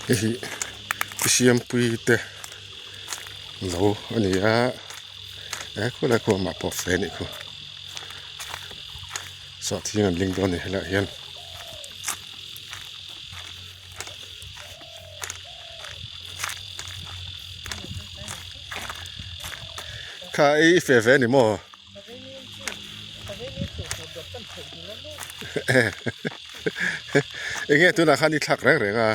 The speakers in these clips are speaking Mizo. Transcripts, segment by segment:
Hei hi siampui te lo a ni a he khawlai khuah mah pawh fe a nih khu sawhthing an ling dawn a ni helaiah hian. Kha i fe ve a ni maw? Enge tunah khan i thlak reng reng a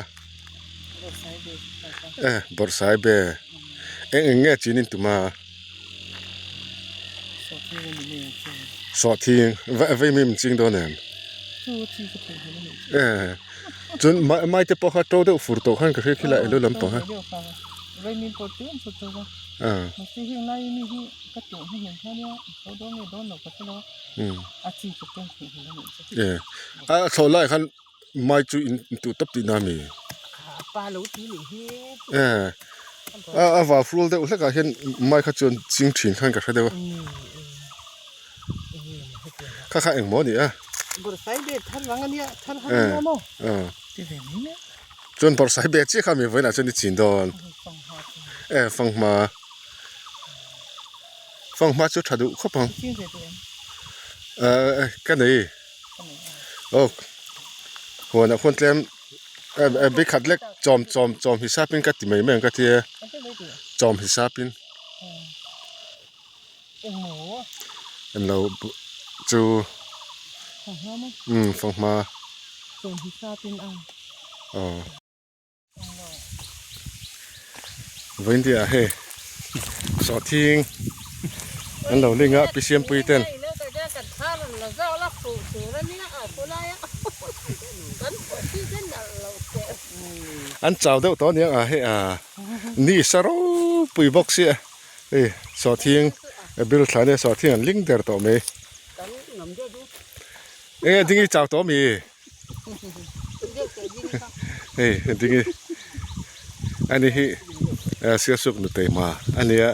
e bawrhsai be eng eng nge chin in tum a sawhthing vei mi min ching dawn em e chuan mai te pawh kha to deuh fur tawh khan ka hria khilai elo lampang a. Ka tuh hnu hlim kha nia tho dawn nge dawn lo ka hre lo a chi ka ken theih hmel a nih chu. E a thlawh lai khan mai chu in tuh tawp tihna a mi? Kha pa lo ti nih hi. E a a vau ful deuh hlek ah hian mai kha chuan ching thin khan ka hre deuh a. Kha kha engmaw a ni a? Bawrhsai be thar rang a nia thar har a nia maw? Ti ve mai mai. Chuan bawrhsai be chiah kha mi vawiinah chuan i chin dawn. E fanghma. Fanghma chu tha duh khawp ang. Ehh ka nei. Aw huanah khuan tlem bik khat lek chawm chawm chawm hisap in ka ti mai mai ang ka tia chawm hisap in englo chu umm fanghma aw. Vawiindia ah hei sawhthing an lo ling a pi siampui ten an chau deuh tawh aniang a hei a ni sa ropui bawk sia hei sawhthing bil thla ania sawhthing an ling der tawh mai enge ding i chau tawh ami. Hei ding hi ani hi sialsuk nutei hma a nia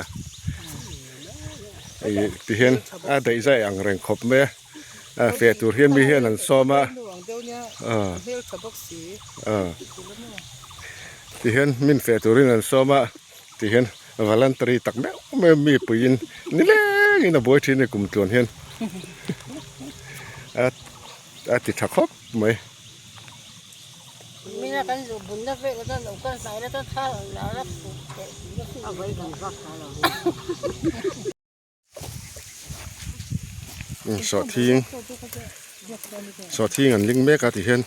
hei ti hian a daih zai ang reng khawp mai a feh tur hian mi hian an sawm a ti hian min feh turin an sawm a ti hian voluntary tak meuh meuh mi puiin nilengin a buai thin a ni kum tluan hian a. A ti tha khawp mai. Sawhthing sawhthing an ling mek a ti hian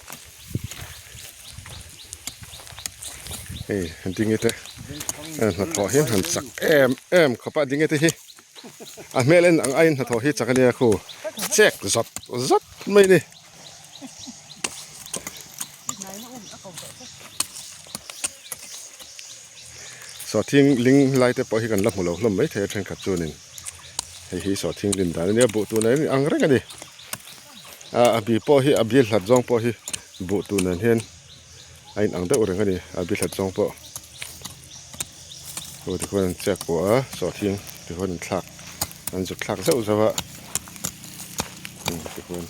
hei dingi te hnathawh hian han chak em em khawp a dingi te hi. A hmel en ang aiin hnathawh hi chak a nia khu chek zawt zawt mai a ni. Sawhthing ling lai te pawh hi kan la hmu lo hlawm mai thei a thenkhat chuanin hei hi sawhthing lin dan a nia buh tur nen ang reng a ni. A bi pawh hi a bil hlat zawng pawh hi buh tur nen hian a inang deuh reng a ni a bi hlat zawng pawh. Aw tikhuan an chek pawh a sawhthing tikhuan an thlak an zut thlak zauh zauh a tikhuan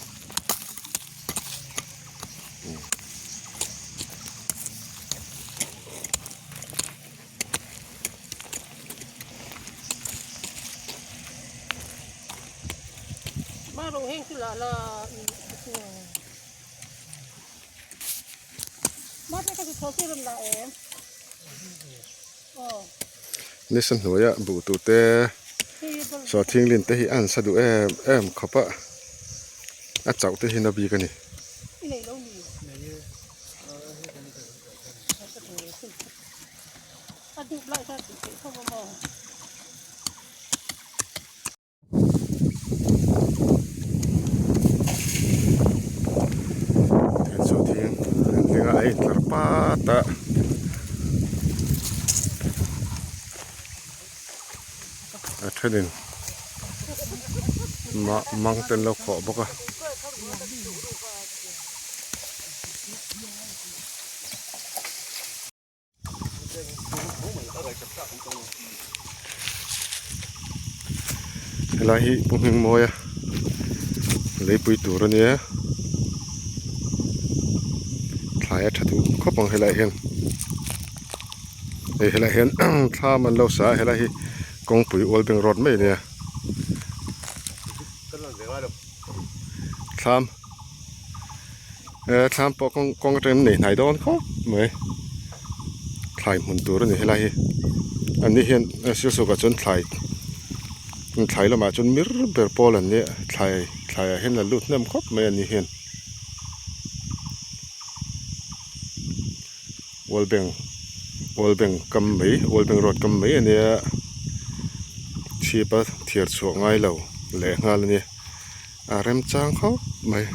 Nisa hnuaia buh tur te sawhthing lin te hi a han sa duh em em khawp a a chauh te hi na bik a ni. Sawhthing an hling a a intlar pat a a thenin mah mang te an lo khawh bawk a. Helai hi Pu Hmingmawia leipui tur a nia thlai a tha duh khawp ang helai hian. Hei helai hian thlam an lo sa a helai hi kawngpui ual beng road mai a nia. Thlam eh thlam pawh kawng kawng atangin nei hnai dawn khawp mai thlai hmun tur a ni helai hi an ni hian sialsukah chuan thlai thlai lamah chuan mir ber pawl an nia thlai thlaiah hian a lut hnem khawp mai an ni hian. World Bank World Bank kam mai World Bank road kam mai a nia chhip a thiar chhuah ngai lo leh nghal a nia a remchang khawp mai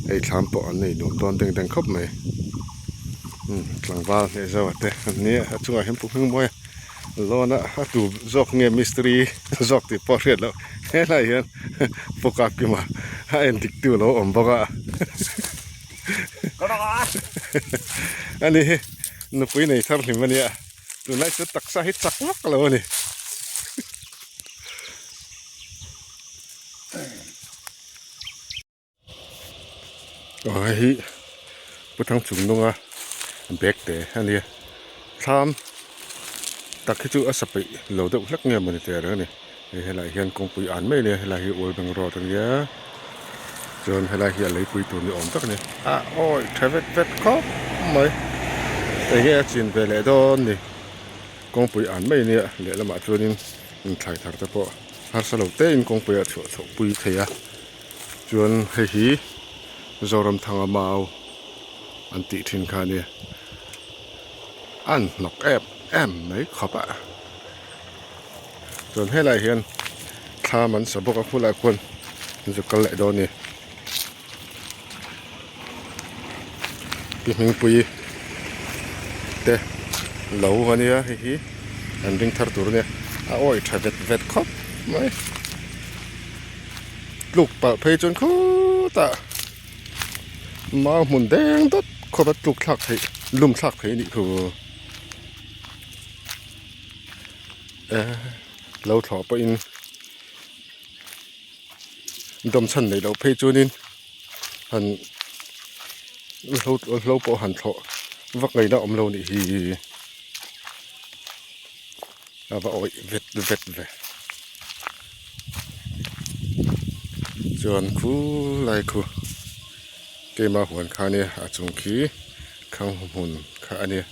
hei thlam pawh an nei nuam dawn deng deng khawp mai umm tlangval hneh zauh te an nia a chungah hian pu hming mawi a lawn a a tu zawk nge mistiri zawk tih pawh a hriat loh helaiah hian pu Kapkima a en dik tu lo awm bawk a. Ani hi nupui nei thar hlim a nia tunlai chu taksa hi chak vak lo a ni. Aw hei hi Pu Thangchung nunga bag te a nia thlam tak hi chu a sa peih lo deuh hlek nge mawni teh reng a ni. Hei helaiah hian kawngpui an mai a nia helai hi World Bank road a nia chuan helai hi a leipui tur ni awm tak a ni a awi tha vet vet khawp mai enge a chin ve leh dawn ni kawngpui an mai a nia lehlamah chuanin inthlai thar te pawh harsa lo te in kawngpui ah chhuah chhoh pui thei a chuan hei hi Zoramthanga mau an tih thin kha a nia an hnawk em em mai khawp a. Chuan helaiah hian thlam an sa bawk a khulaiah khuan an zu kal leh dawn a ni. Pi Hmingpui te lo a nia hei hi an ring thar tur a nia a awi tha vet vet khawp mai tluk palh phei chuan khutah mau hmun deng dawt khawp a tluk thlak theih lum thlak theih a nih thu. Lo thlawh pawhin dawm chhan neih loh phei chuanin han hlo pawh han thlawh vak ngaihna awm lo nih hi a va awih vet vet ve chuan khulai khu keimah huan kha ania a chung khi khang hmun kha a nia.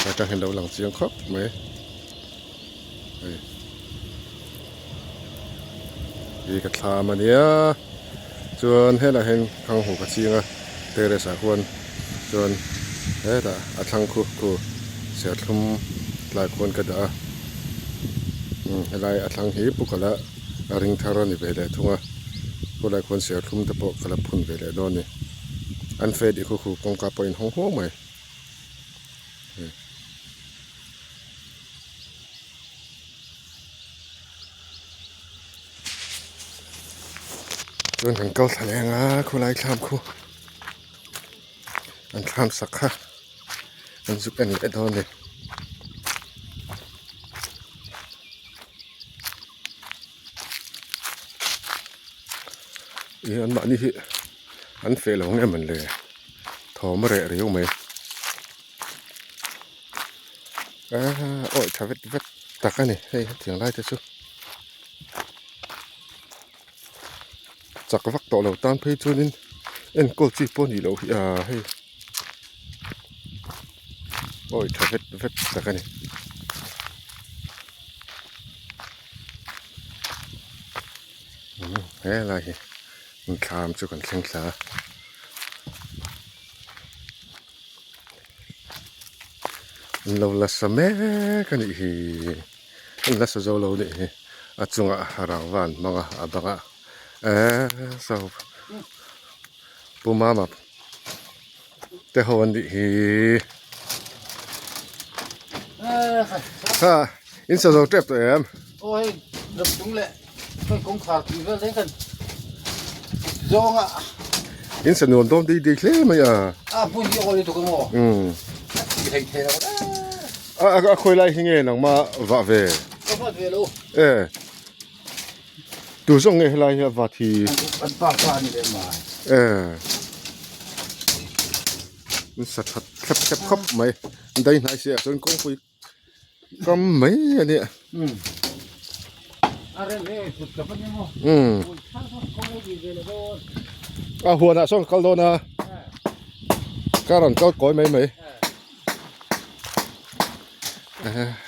Atang hian lo lang chiang khawp mai hei hi ka thlam ania chuan helaiah hian khang hu ka ching a terrace ah khuan chuan hetah a thlang khu khu serthlum tlai khuan ka dah a helai a thlang hi pu kala a ring thar a ni ve leh thung a khulaiah khuan serthlum te pawh ka la phun ve leh dawn a ni. An feh dih khu khu kawngka pawh a inhawng huau mai. Chuan kan kal thla leng a khawlai thlam khu an thlam sak kha an zuk en leh dawn a ni. Ih an mahni hi an feh lo ang em an le thawm a reh riau mai aaa awi tha vet vet tak a ni hei hetiang lai te chu chak vak tawh lo tan phei chuanin enkawl chi pawh a nih loh hi a hei awi tha vet vet tak a ni. He lai hi thlam chu kan thleng thla a an lo la sa mek a nih hi an la sa zo lo a nih hi a chungah rangva an hmang a a bangah eee saw pu mama te ho an nih hi ha in sa zo tep tawh em aw hei ram chung leh hei kawngkhar tih vel te kan zawng a in sa nuam dawn dei dei hle mai a a hmun hi awl lutuk emaw um a ti thei thei lo a a khawi lai hi nge nangma vah ve ka vat ve lo e Tu zawk nge helai hi a vat hi? An pa kha a ni leh mai. Eh. An sa that thlep thlep khawp mai. Dai hnai si ah chuan kawngpui kam mai a nia. A huanah sawn ka kal dawn a ka rawn kal kawi mai mai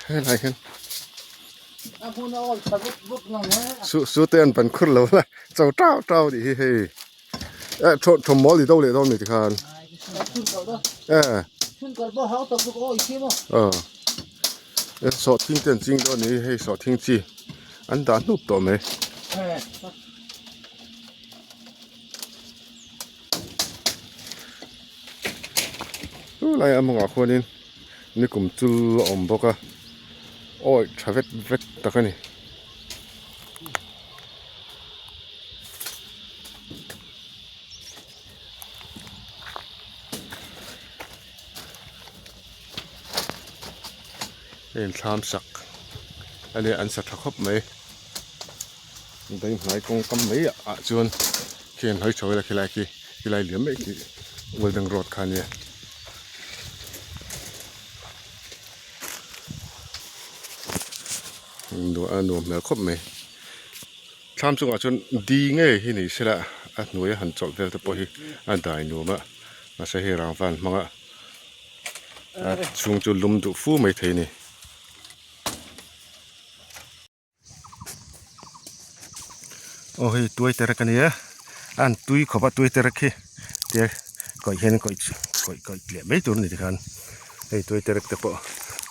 helai hian su su te an ban khur lo la cho tau tau tih hi hei eh thaw thaw mawl i do leh dawn mi tikhan eh aw sawhthing te an ching dawn a ni hei sawhthing chi an dah hnup tawh mai. Chulai a mawngah khuanin nikum chul a awm bawk a awi tha vet vet tak a ni. Hei thlam sak a nia an sa tha khawp mai. Dai hnai kawng kam mai ah chuan khian hawi chho ila khilai khi khilai liam mai khi welding rod kha ania. A nuam hmel khawp mai thlam chungah chuan di ngei hi ni sela a hnuaia han chawlh vel te pawh hi a dai nuam a mahse hei rangvan hmanga a chhung chu lum duh fu mai thei a ni. Aw hei tuai terek a nia a han tui khawp a tuai terek hi tia kawih hian kawih kawih kawih tleh mai tur a ni tikhan hei tuai terek te pawh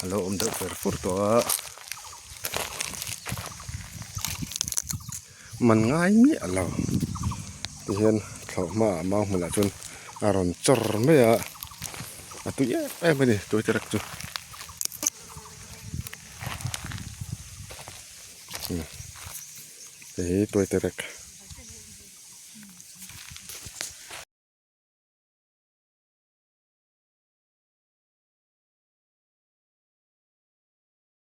a lo awm deuh fer fur tawh a man ngai miah lo tihian thlawhhma ah mau hmunah chuan a rawn chawr mai a a tui em em a ni tuai terek chu. Hei hi tuai terek.